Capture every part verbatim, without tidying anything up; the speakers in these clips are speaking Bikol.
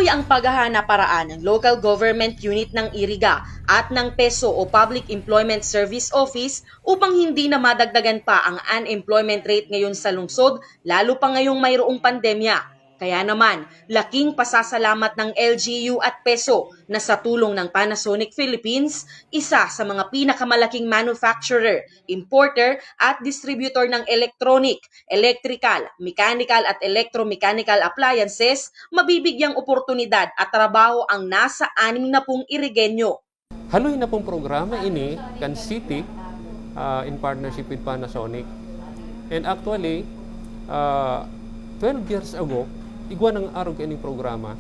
Ang paghahanap paraan ng local government unit ng Iriga at ng PESO o Public Employment Service Office upang hindi na madagdagan pa ang unemployment rate ngayon sa lungsod, lalo pa ngayong mayroong pandemya. Kaya naman, laking pasasalamat ng L G U at PESO na sa tulong ng Panasonic Philippines, isa sa mga pinakamalaking manufacturer, importer at distributor ng electronic, electrical, mechanical at electromechanical appliances, mabibigyang oportunidad at trabaho ang nasa anim na pung Irigenyo. Haloy na pong programa ini kan city, ah, in partnership with Panasonic. And actually, ah, twelve years ago, igwa nang arog ining programa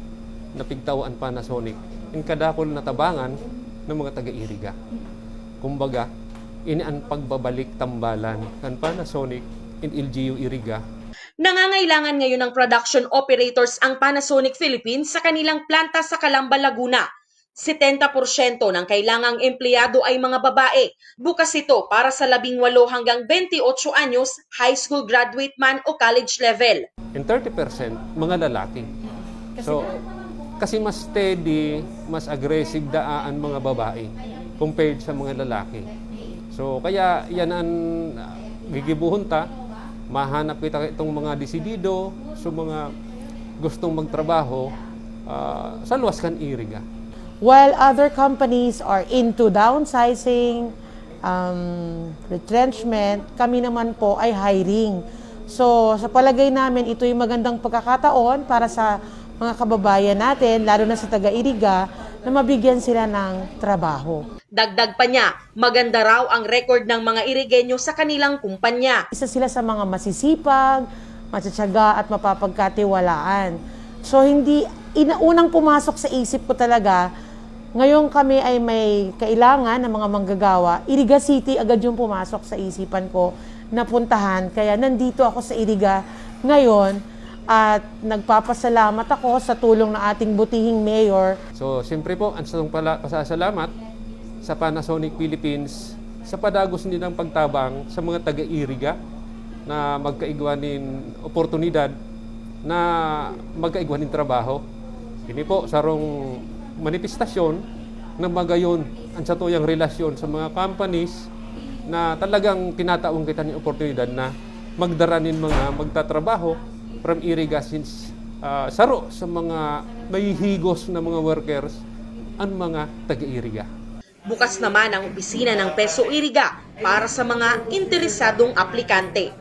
na pigtaw an Panasonic in kadakul na tabangan ng mga taga-Iriga. Kumbaga, ini an pagbabalik tambalan kan Panasonic in L G U Iriga. Nangangailangan ngayon ng production operators ang Panasonic Philippines sa kanilang planta sa Calamba, Laguna. Setenta porsyento ng kailangang empleyado ay mga babae. Bukas ito para sa labing walo hanggang benteyotso anyos, high school graduate man o college level. And thirty percent, mga lalaki. So, kasi mas steady, mas aggressive daa ang mga babae compared sa mga lalaki. So, kaya yan ang, ah, gigibuhon ta, mahanap kita itong mga desidido, so mga gustong magtrabaho, ah, sa luwas kan Iriga. While other companies are into downsizing, um, retrenchment, kami naman po ay hiring. So, sa palagay namin, ito'y magandang pagkakataon para sa mga kababayan natin, lalo na sa taga-Iriga, na mabigyan sila ng trabaho. Dagdag pa niya, maganda raw ang record ng mga Irigenyo sa kanilang kumpanya. Isa sila sa mga masisipag, matsatsaga at mapapagkatiwalaan. So, hindi, ina, unang pumasok sa isip ko talaga, ngayong kami ay may kailangan ng mga manggagawa, Iriga City agad yung pumasok sa isipan ko na puntahan. Kaya nandito ako sa Iriga ngayon at nagpapasalamat ako sa tulong ng ating butihing mayor. So, siyempre po, ang sarong pala pasasalamat sa Panasonic Philippines sa padagos nilang pagtabang sa mga taga-Iriga na magkaigwa nin oportunidad na magkaigwa nin trabaho. Ini po, sarong manifestasyon na magayon ang satuyang relasyon sa mga companies na talagang tinatawan kita nin oportunidad na magdara nin mga magtatrabaho from Iriga since, ah, saro sa mga mahihigos na mga workers ang mga taga-Iriga. Bukas naman ang opisina ng PESO Iriga para sa mga interesadong aplikante.